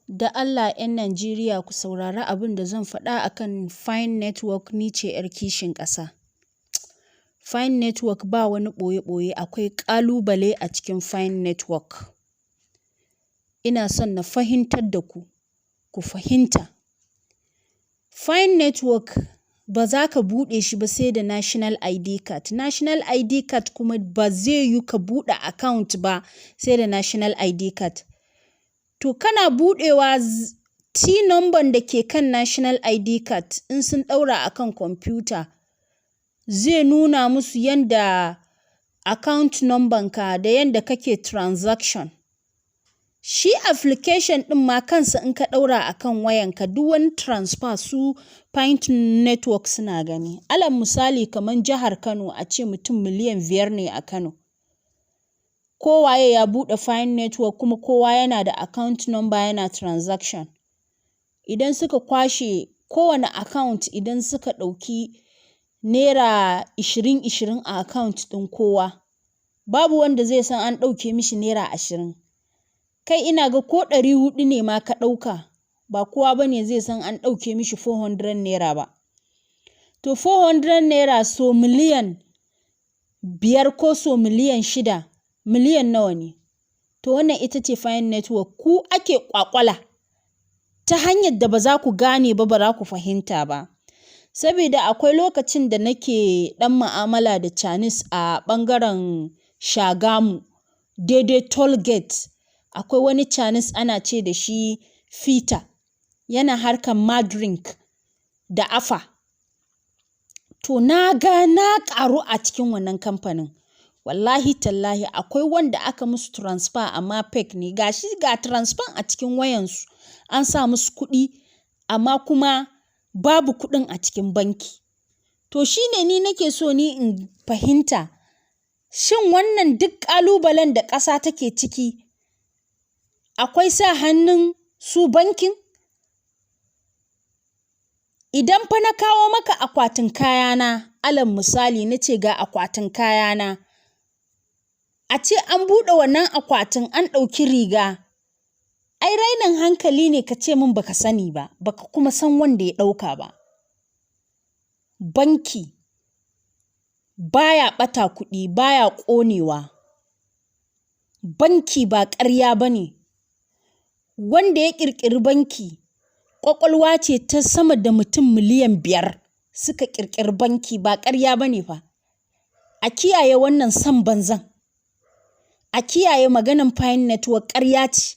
Da Allah 'yan Najeriya ku saurari abin da zan faɗa a kan Fine Network. Ni ce 'yar kishin ƙasa. Fine Network ba wani ɓoye-ɓoye, akwai ƙalubale a cikin Fine Network. Ina son na fahimtar da ku, ku fahimta. Fine Network ba za ka buɗe shi ba sai da National ID card. National ID card kuma ba zai yiwu ka buɗe account ba sai da National ID card. To, kana buɗewa, T number da ke kan National ID card, in sun ɗaura a kan kwamfuta, zai nuna musu yanda account number ka da yanda kake transaction. Shi application ɗin ma kansa, in ka ɗaura a kan wayanka, duk wani transfer su Fine Network suna gani. Alal misali, kamar jihar Kano, a ce mutum miliyan 5 ne a Kano. Kowaye ya buɗe Fine Network, kuma kowa yana da account number, yana transaction. Idan suka kwashe kowane account, idan suka ɗauki naira 20 20 a account ɗin kowa, babu wanda zai san an ɗauke mishi naira 20. Kai, ina ga ko 400 ne ma ka ɗauka, ba kowa ba ne zai san an ɗauke mishi ₦400 ba. To, ₦400 so miliyan 5 ko so miliyan 6, miliyan nawa ne? To, wannan ita ce Fine Network. Ku ake ƙwaƙwala ta hanyar da ba za ku gane ba, ba za ku fahimta ba. Sabida akwai lokacin da nake ɗan mu'amala da Chinese a ɓangaren Shagamu, daidai toll gate. Akwai wani Chinese ana ce da shi Peter, yana harkar drink da afa. To, na ga na ƙaru a cikin wannan kamfanin. Wallahi tallahi, akwai wanda aka musu transfer amma fake ne. Ga shi ga transfer a cikin wayansu, an sa musu kuɗi, amma kuma babu kuɗin a cikin banki. To, shi ne ni nake so ni in fahimta. Shin wannan duk ƙalubalen da ƙasa take ciki, akwai sa hannun su bankin? Idan fa na kawo maka akwatin kayana, alal misali na ce ga akwatin kayana, a ce an buɗe wannan akwatin an ɗauki riga, ai rainin hankali ne ka ce min baka sani ba, baka kuma san wanda ya ɗauka ba. Banki baya ɓata kuɗi, baya ƙonewa. Banki ba ƙarya ba ne. Wanda ya ƙirƙiri banki, ƙwaƙwalwa ce ta sama da mutum miliyan 5 suka ƙirƙiri banki, ba ƙarya ba ne fa. A kiyaye wannan son banzan. A kiyaye maganan Fine Network, ƙarya ce.